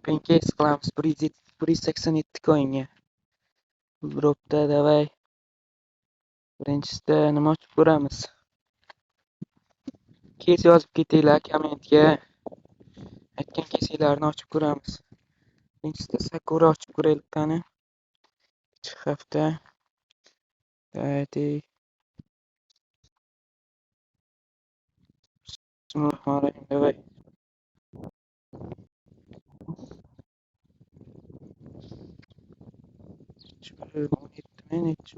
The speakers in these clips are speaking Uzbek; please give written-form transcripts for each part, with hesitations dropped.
Open case qilamiz 187 coinga. Dropda davay. Birinchisida nima ochib ko'ramiz? Case yozib ketinglar kommentga. Aytgan case'larni ochib ko'ramiz. Birinchisida Sakura ochib ko'raylik qani. Kichik hafta. Давайте. Bismillahirrohmanirrohim. Давай. Nechi bir? 17 mi nechi?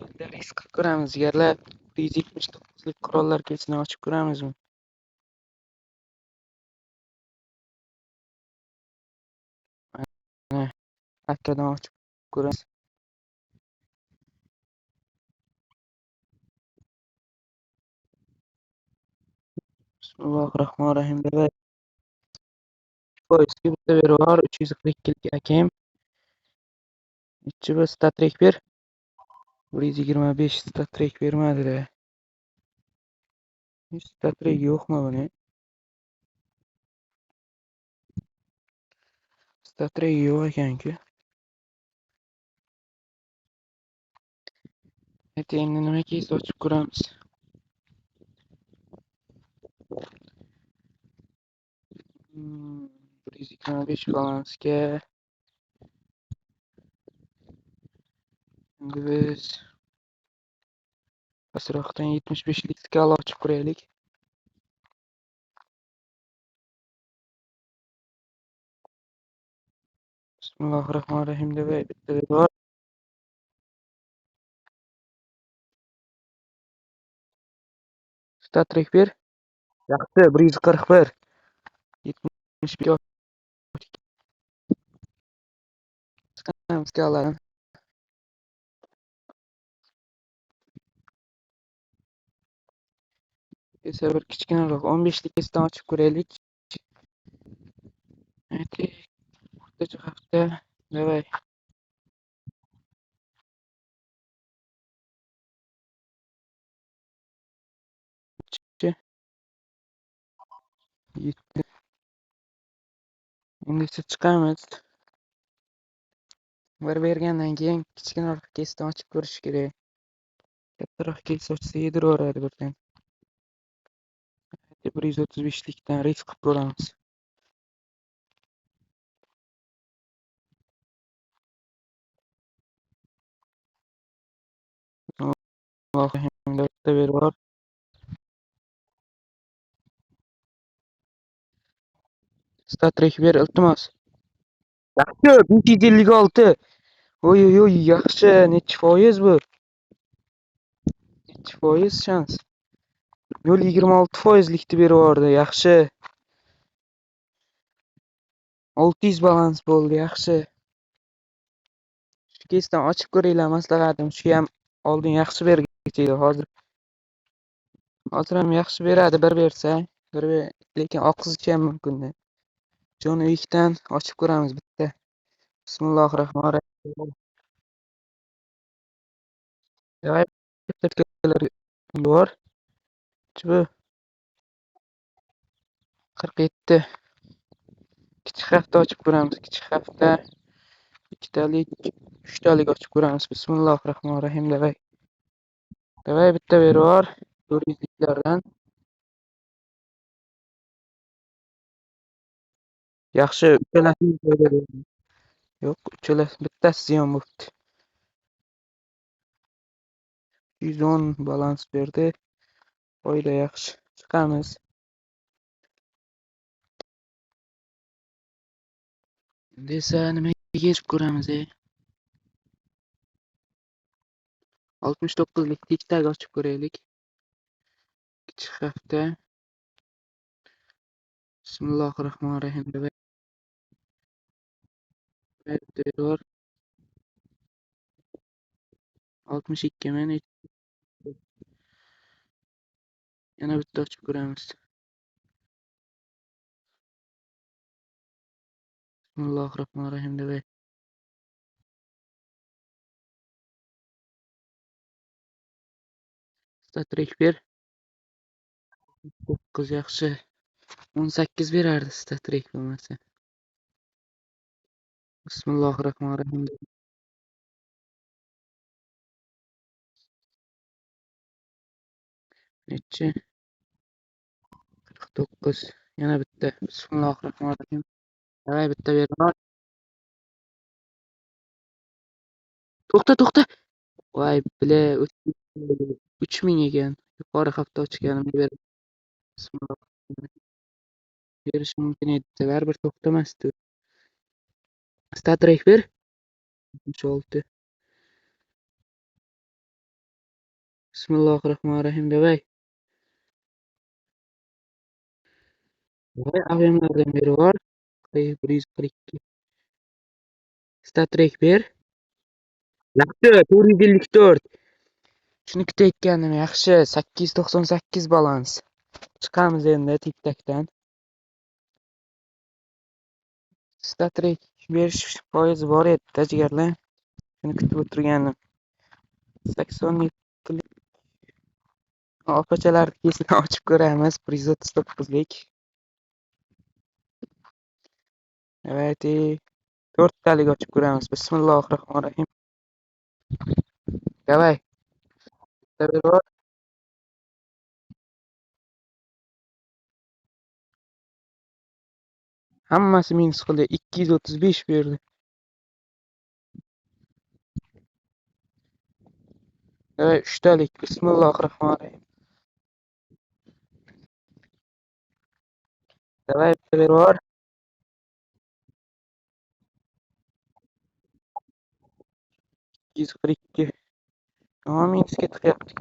Endi risk qilib ko'ramiz jigarlar. 179lik qurollar kesini ochib ko'ramizmi? Mana akkadan ochib ko'ramiz. Bismillahirrohmanirrohim. Давай. Foizga bitta berib yubor, 342 akam. Nechi bu statrek ber? 125 statrek bermadi-da. Statrek yo'qmi buni? Statrek yo'q ekan-ku. Endi nima case ochib ko'ramiz? 125 balansga. Endi biz pastroqdan 75lik skala ochib ko'raylik. Bismillahirrohmanirrohim deb bitta bor. Statrek ber. Yaxshi, 141. 75 skaladan. Esa bir kichkinaroq 15lik kesdan ochib ko'raylik. Aytaylik, o'rtacha hafta. Davay. Yetti. Endi esa chiqamiz. Bir bergandan keyin kichkinaroq kesdan ochib ko'rish kerak. Kattaroq kes ochsa yediraveradi birdan. 135likdan risk qilib ko'ramiz. Bitta berib yubor. Statrek ber, iltimos. Yaxshi, 556. Oy oy oy, yaxshi. Nechi foiz bu? Nechi foiz shans? 0.26 foizlikni berib yubordi, yaxshi. 600 balans bo'ldi, yaxshi. Shu kesdan ochib ko'ringlar, maslahatim. Shu ham oldin yaxshi bergach edi, hozir. Hozir ham yaxshi beradi, bir bersa, bir lekin oqizishi ham mumkin. John Wickdan ochib ko'ramiz bitta. Bismillahirrohmanirrohim. Davay, bitta bor. Bu 47. Kichik hafta ochib ko'ramiz. Kichik hafta ikkitalik, uchtalik ochib ko'ramiz. Bismillahirrohmanirrohim. Davay. Davay, bitta berib yubor. 400liklardan. Yaxshi, uchalasini foyda berdi. Yo'q, uchalasi bittasi ziyon bo'libdi. 110 balans berdi. Foyda yaxshi. Chiqamiz. Endi esa nimaga yechib ko'ramiz, 69lik tik-tak ochib ko'raylik. Kichik hafta. Bismillahirrohmanirrohim. Bor. 62 ming. Yana bitta ochib ko'ramiz. Bismillahirrohmanirrohim deb. Statrek ber. 9 yaxshi. 18 berardi StatTrak bo'lmasa. Bismillahirrohmanirrohim. Nechi? 49. Yana bitta. Bismillahirrohmanirrohim. Davay bitta ber. To'xta, to'xta. Voy, bila, 3000 ekan. Yuqori hafta ochganimga ber. Bismillah. Berish mumkin edi. Baribir to'xtamasdi. StatTrak ber. 66. Bismillahirrohmanirrohim. Davay. Voy, AVMlardan beri bor. 142. StatTrak ber. Yaxshi, 454. Shuni kutayotganim yaxshi. 898 balans. Chiqamiz endi TikTokdan. StatTrak berish foizi bor edi, jigarlar. Shuni kutib o'tirganim. 87 opachalar kesini ochib ko'ramiz. 139lik. Давайте to'rttalik ochib ko'ramiz. Bismillahirrohmanirrohim. Давай. Hammasi minus qildi. 235 berdi. Давай uchtalik. Bismillahirrohmanirrohim. Давай bitta berib yubor. 242. Yomon minusga tiqyapti.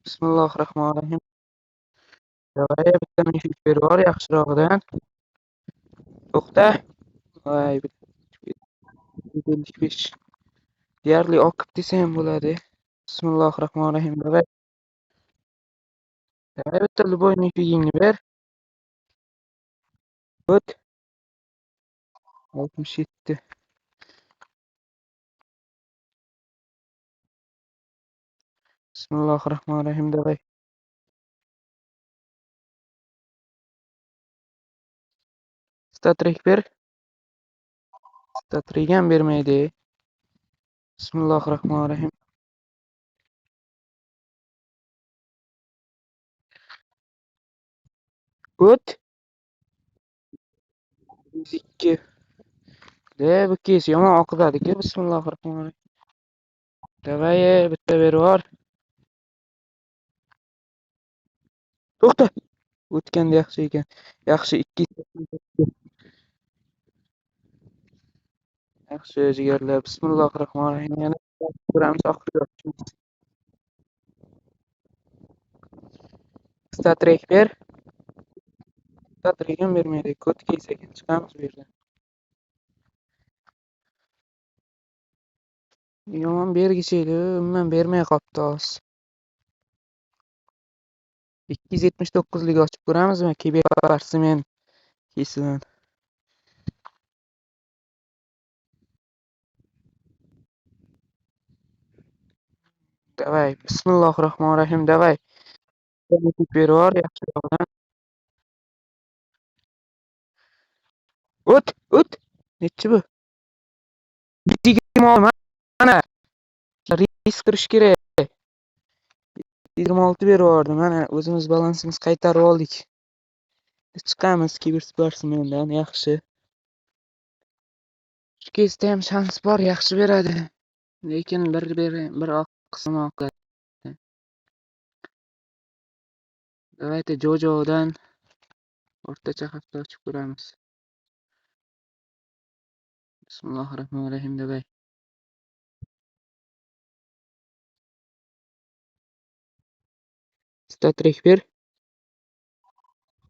Bismillahirrohmanirrohim. Давай bitta mishik berib yubor yaxshirog'idan. To'xta. Voy, 55. Deyarli oqib desa ham bo'ladi. Bismillahirrohmanirrohim. Давай. Давай bitta любой mishigingni ber. O't. 67. Bismillahirrohmanirrohim. Давай. StatTrak ber. StatTrak ham bermaydi. Bismillahirrohmanirrohim. O't. 102. De bu kes yomon oqizadi-ku. Bismillahirrohmanirrohim. Давай bitta berib yubor. To'xta. O'tganda yaxshi ekan. Yaxshi 2. Yaxshi jigarlar. Bismillahirrohmanirrohim. Yana ko'ramiz oxirgi ochishimiz. StatTrak ber. StatTrak ham bermaydi. Kod keys ekan. Chiqamiz bu yerdan. Yomon bergich edi, umuman bermay qopti hozir. 279lik ochib ko'ramizmi? Kibersportsmen keysidan. Давай, bismillahirrohmanirrohim. Давай. Berib yubor yaxshirog'idan. O't, o't. Nechi bu? 26 mana. Risk turish kerak. 26 berib yubordi. Mana o'zimiz balansimiz qaytarib oldik. Chiqamiz kibersportsmendan, yaxshi. Shu kesda ham shans bor, yaxshi beradi. Lekin bir oq qismi oqadi. Давайте Jojodan o'rtacha hafta ochib ko'ramiz. Bismillahirrohmanirrohim. Давай. StatTrak ber.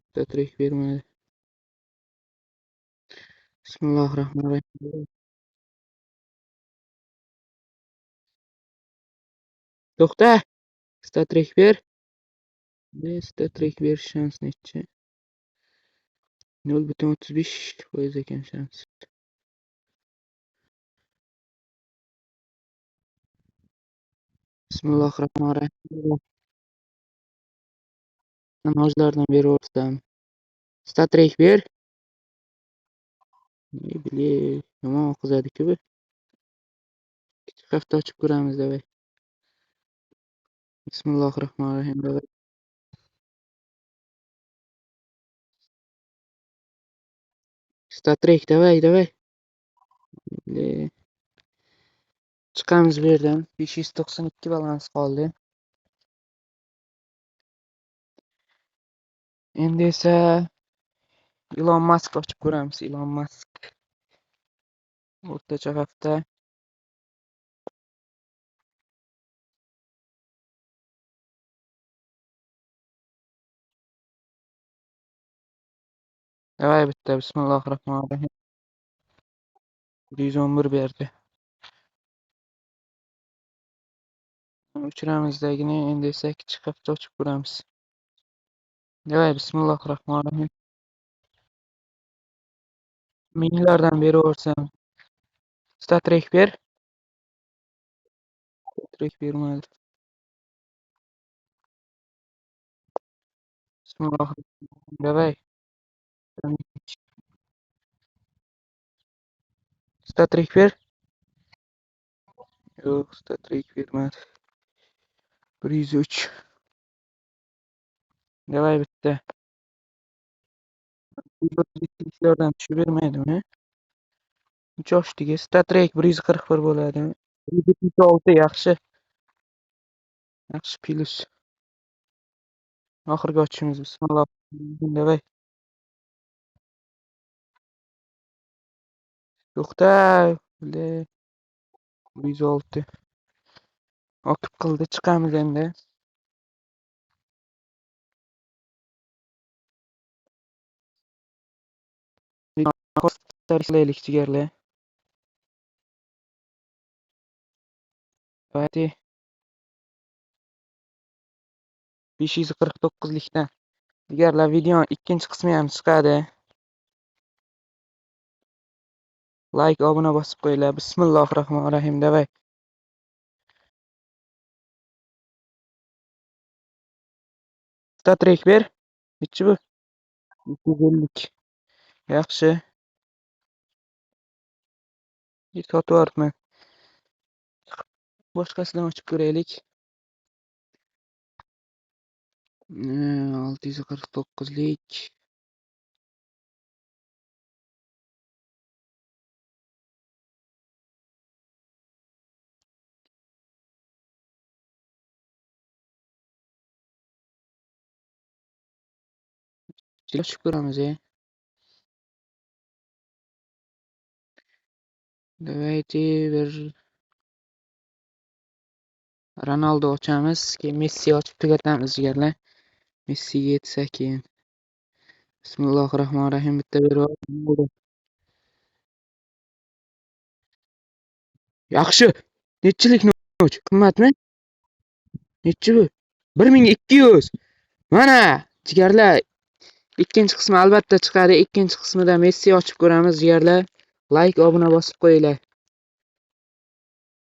StatTrak bermadi. Bismillahirrohmanirrohim. To'xta. StatTrak ber. StatTrak berish shans nechi? 0.35% ekan shans. Bismillahirrohmanirrohim. Nojlardan beraversam. Statrek ber. Ne bile, yomon oqizadi-ku bu. Kichik hafta ochib ko'ramiz, давай. Bismillahirrohmanirrohim, давай. Statrek, давай, давай. Bile. Chiqamiz bu yerdan. 592 balans qoldi. Endi esa Elon Musk ochib ko'ramiz. Elon Musk. O'rtacha hafta. Давай bitta. Bismillahirrohmanirrohim. 111 berdi. O'chiramizdagini, endi esa kichik hafta ochib ko'ramiz. Давай, bismillahirrohmanirrohim. Minglardan beraversam. Statrek ber. Statrek bermadi. Bismillahirrohmanirrohim. Давай. Statrek ber. Yo'q, statrek bermadi. 103. Давай bitta. 132lardan tushib bermaydimi? 3 ochdiki. Statrek 141 bo'ladi. 176 yaxshi. Yaxshi plus. Oxirgi ochishimiz. Bismillah. Давай. To'xta. 106. Oqib qildi. Chiqamiz endi. Qilaylik jigarlar. Давайте. 549likdan. Jigarlar, videoning ikkinchi qismi ham chiqadi. Like, obuna bosib qo'yinglar. Bismillahirrohmanirrohim. Давай. Statrek ber. Nechi bu? 250. Yaxshi. Sotib yuboribman. Boshqasidan ochib ko'raylik. 649lik. Ochib ko'ramiz, Давайте bir Ronaldo ochamiz, keyin Messi ochib tugatamiz jigarlar. Messiga yetsa keyin. Bismillahirrohmanirrohim. Bitta berib. Yaxshi. Nechilik noch? Qimmatmi? Nechi bu? 1200. Mana jigarlar, ikkinchi qismi albatta chiqadi. Ikkinchi qismida Messi ochib ko'ramiz jigarlar. Like, obuna bosib qo'yinglar.